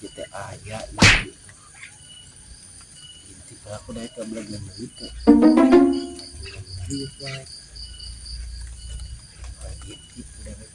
Kita aya gitu. Inti aku dari kabelagan itu. Duit wae. Intip dewek.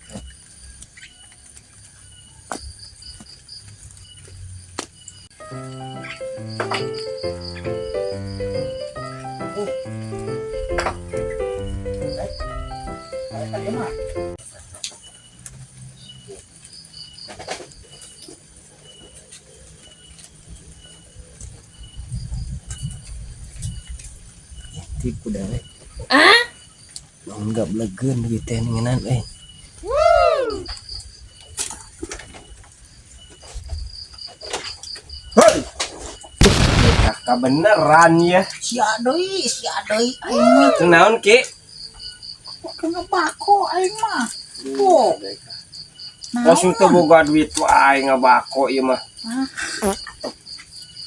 Intip ku dewek. Ah? Enggak belegeun duit teh ngeunaan euy. Hei. Kakak beneran ya. Sia deui, sia deui aing mah. Kunaon, Ki? Kok ngebako aing mah. Tuh. Langsung teu boga duit wae ngabako ieu mah.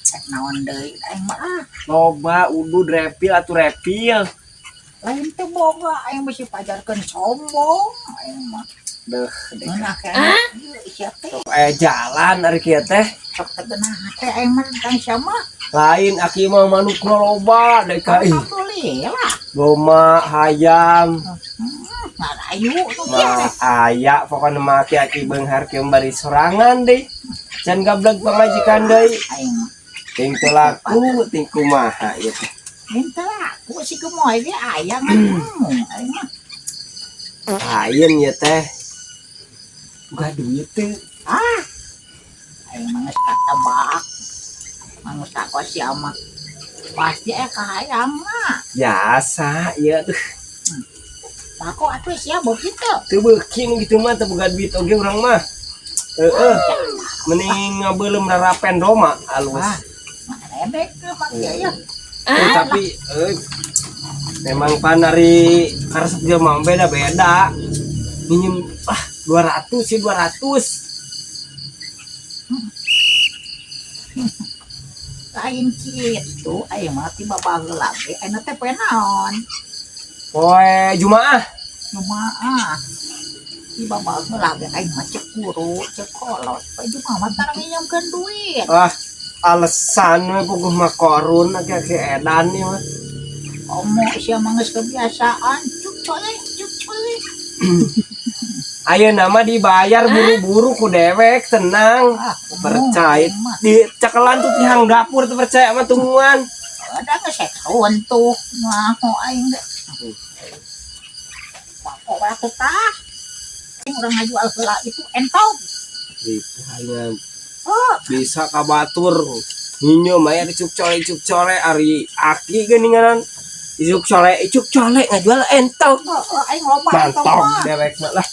Cek naon deui aing mah ah. Loba udud repil atuh repil. Lain teu boga aing bisi pajarkeun sombong aing mah. Deuh, deh. Ngeunah keneh ieu sia teh. Sok aya jalan ari kieu teh. Sok teh geunah teh aing mah tentang sia mah. Lain aki mah manuk loba deh ka ih. Alhamdulillah. Goma hayam Ngarayu nu kieu mah teh. Aya pokona mah aki aki beunghar kieu bari sorangan deui. Can gableg pamajikan deui. Aing mah Ting teu laku ting kumaha ieu teh. Minta laku si gemoy ge aya ngan aing mah. Lain ya teh. Boga duit teu. Ah. Aing mah geus katebak. Mah geus takos sia mah. Pasti aya kahayang mah. Biasa ieu tuh. Bako atuh sia beuki teu. Teu beuki nu kitu mah teu boga duit oge urang mah. Heeh. Mending ngabeuleum rarapen doma alus. Ah, mah rebek teu mah kieu ya. Tapi memang panari karesep jelema beda-beda. Minjem ah 200 sih 200. Lain kitu aing mah tiba baheula ge ayeuna teh poe naon? Poe Jumaah. Jumaah. Tiba baheula ge aing mah cek guru, cek kolot. Poe Jumaah mah tara nginjamkeun duit. Ah, alasan we puguh mah korun aki-aki edan ieu mah. Komo sia mah geus kebiasaan, cuk cole, cuk cole. Ayeuna mah dibayar buru-buru ku dewek, tenang. Ah, Percaya. aing mah. Di cekelan tuh tihang dapur tuh percaya mah tungguan. Ada geus runtuh ngaho aing ge. Bako atuh tah. Aing urang ngajual heula itu entog. Ribu aing Oh, bisa ka batur. Ninyo mah ya cuk cole cuk cole ari aki geuninganan. Icuk cole icuk cole ngajual entog. Oh, aing loba entog Mantap mah. dewek mah lah.